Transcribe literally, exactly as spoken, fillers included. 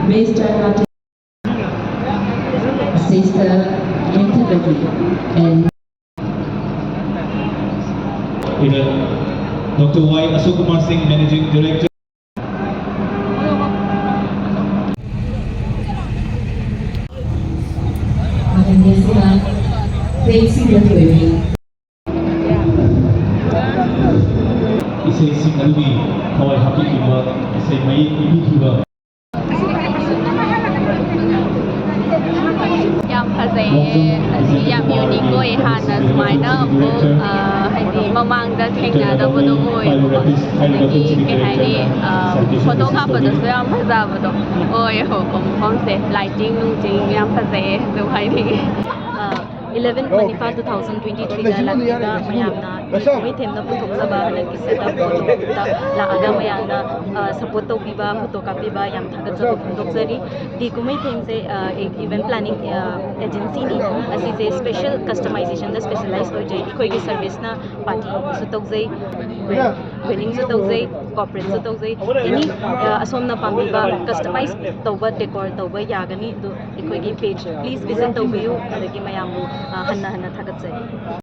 Miss China Sista Mintabagi and Doctor Y Ashok Kumar Singh, Managing Director. ꯃꯇꯝ ꯑꯁꯤꯗ ꯐꯦꯟꯁꯤꯡꯗ ꯊꯣꯏꯕꯤ꯫ ꯏꯁꯩꯁꯤꯡ ꯑꯗꯨꯒꯤ ꯊꯋꯥꯏ ꯍꯥꯞꯄꯤꯈꯤꯕ, ꯏꯁꯩ ꯃꯌꯦꯛ ꯏꯕꯤꯈꯤꯕ꯫ ꯌꯥꯝ ꯐꯖꯩꯌꯦ, ꯑꯁꯤ ꯌꯥꯝ ꯌꯨꯅꯤꯛ ꯑꯣꯏ꯫ ꯍꯥꯟꯅ ꯁꯨꯃꯥꯏꯅ ꯑꯃꯨꯛ, ꯑ, ꯍꯥꯏꯗꯤ ꯃꯃꯥꯡꯗ ꯊꯦꯡꯅꯗꯕꯗꯣ ꯑꯣꯏꯕꯀꯣ꯫ ꯑꯗꯒꯤ ꯀꯩ ꯍꯥꯏꯅꯤ, ꯑ, ꯐꯣꯇꯣ ꯀꯥꯞꯄꯗꯁꯨ ꯌꯥꯝ ꯐꯖꯕꯗꯣ ꯑꯣꯏꯌꯦꯕꯀꯣ꯫ ꯃꯐꯝꯁꯦ ꯂꯥꯏꯇꯤꯡ ꯅꯨꯡꯇꯤꯡ ꯌꯥꯝ ꯐꯖꯩꯌꯦ ꯑꯗꯨꯝ ꯍꯥꯏꯅꯤꯡꯉꯦ꯫ ꯑ, eleven Manipal two thousand twenty-three ꯗ ꯂꯥꯛꯄꯤꯕ ꯃꯌꯥꯝꯅ ꯀꯨꯝꯍꯩ ꯊꯦꯝꯅ ꯄꯨꯊꯣꯛꯆꯕ ꯍꯟꯗꯛꯀꯤ setup ꯄꯣꯠꯇꯨꯗ ꯂꯥꯛꯑꯒ ꯃꯌꯥꯝꯅ, ꯑ, support ꯇꯧꯕꯤꯕ, ꯐꯣꯇꯣ ꯀꯥꯞꯄꯤꯕ ꯌꯥꯝ ꯊꯥꯒꯠꯆꯕ ꯐꯣꯡꯗꯣꯛꯆꯔꯤ꯫ ꯗꯤ ꯀꯨꯝꯍꯩ ꯊꯦꯝꯁꯦ, ꯑ, event planning, ꯑ, agency ꯅꯤ꯫ ꯑꯁꯤꯁꯦ special customizationꯗ specialize ꯑꯣꯏꯖꯩ꯫ ꯑꯩꯈꯣꯏꯒꯤ serviceꯅ partyꯁꯨ ꯇꯧꯖꯩ, weddingꯁꯨ ꯇꯧꯖꯩ, corporateꯁꯨ ꯇꯧꯖꯩ꯫ Any, ꯑ, ꯑꯁꯣꯝꯅ ꯄꯥꯝꯕꯤꯕ customize ꯇꯧꯕ, decor ꯇꯧꯕ ꯌꯥꯒꯅꯤ꯫ ꯑꯗꯨ ꯑꯩꯈꯣꯏꯒꯤ page please visit ꯇꯧꯕꯤꯌꯨ꯫ ꯑꯗꯒꯤ ꯃꯌꯥꯝꯕꯨ, ꯑ, ꯍꯟꯅ ꯍꯟꯅ ꯊꯥꯒꯠꯆꯔꯤ꯫